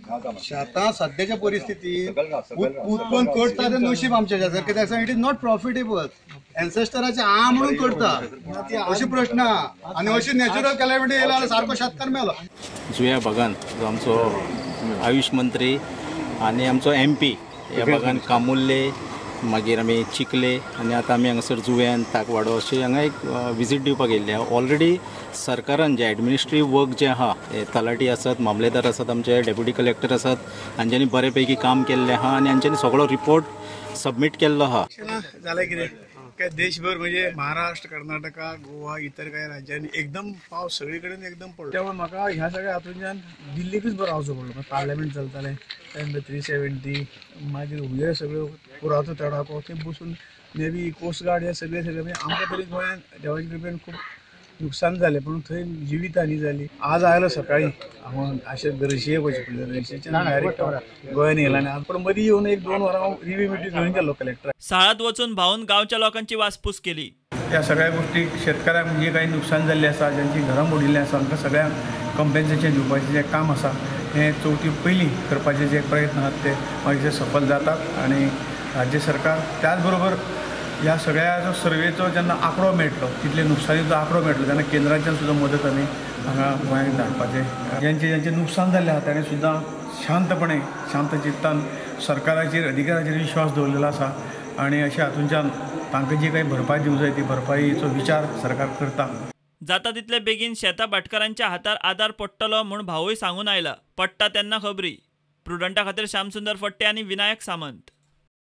शेतां सद्याच्या परिस्थितीत उत्पन्न करता तें नशीब आमचें, कित्याक it is not profitable. एन्सेस्टराचे आ म्हणून करता अशे प्रश्न आहा आनी अशी नॅचरल कॅलॅमिटी येयला जाल्यार सारको शेतकार मेलो. जुया भागान जो आमचो आयुष मंत्री आनी आमचो MP ह्या भागान कामुल्ले, मागीर आमी चिखले आनी आतां आमी हांगासर जुव्यान ताकवाडो अशें हांगा एक विजीट दिवपाक येयल्ले आहा. ऑलरेडी सरकारान जे एडमिनिस्ट्रेटीव वर्क जें आहा, तलाठी आसात, मामलेदार आसात, आमचे डेप्युटी कलेक्टर आसात, हांच्यांनी बरे पैकी काम केल्लें आहा आनी हांच्यांनी सगळो रिपोर्ट सबमीट केल्लो आहा. जालें कितें काय देशभर म्हणजे महाराष्ट्र, कर्नाटका, गोवा, इतर काही राज्यांनी एकदम पावस सगळी कडेन एकदम पडलो. त्यामुळे म्हाका ह्या सगळ्या हातूंतल्यान दिल्लीकूच बरो रावचो पडलो. पार्लमेंट चलतालें तेन्ना 370, मागीर हे सगळ्यो पुराचो तडाखो थंय बसून नेवी, कोस्ट गार्ड हे सगळे सगळे म्हणजे आमकां तरी गोंयांत देवाच्या कृपेन खूब नुकसान जालें, पूण थंय जिवीत हानी जाली. आज आयलो सकाळी हांव अशें रशियेक वचचें पडलें, रशियेच्यान डायरेक्ट गोंयान येयला आनी पूण मदीं येवन 1-2 वरां हांव रिव्यू मिटींग घेवन गेल्लो कलेक्टर. साळांत वचून भाऊन गांवच्या लोकांची वासपूस केली. त्या सगळ्या गोष्टी शेतकऱ्यांक जे काही नुकसान जाल्लें आसा, ज्यांची घरां मोडिल्लीं आसा, तांकां सगळ्यांक कंपेन्सेशन दिवपाचें जें काम आसा हें चवथी पयलीं करपाचे जे प्रयत्न आसात ते मागीर सफल जातात. आनी राज्य सरकार त्याच बरोबर ह्या सगळ्या जो सर्वेचो जेन्ना आंकडो मेळटलो, तितले नुकसानीचो आंकडो मेळटलो तेन्ना केंद्राच्यान सुद्दां मदत आमी हांगा गोंयांक धाडपाचें. ज्यांचें ज्यांचें नुकसान जाल्लें आसा ताणें सुद्दां शांतपणे, शांत चित्तान सरकाराचेर, अधिकाऱ्याचेर विश्वास दवरलेलो आसा आनी अशें हातूंच्यान तांकां जी काही भरपाय दिवंक जाय ती भरपाईचो विचार सरकार करता. जाता तितले बेगीन शेतां भाटकारांच्या हातार आदार पडटलो म्हूण भाऊय सांगून आयला. पडटा तेन्ना खबरी. प्रुडंटा खातीर श्यामसुंदर फट्टे आनी विनायक सामंत.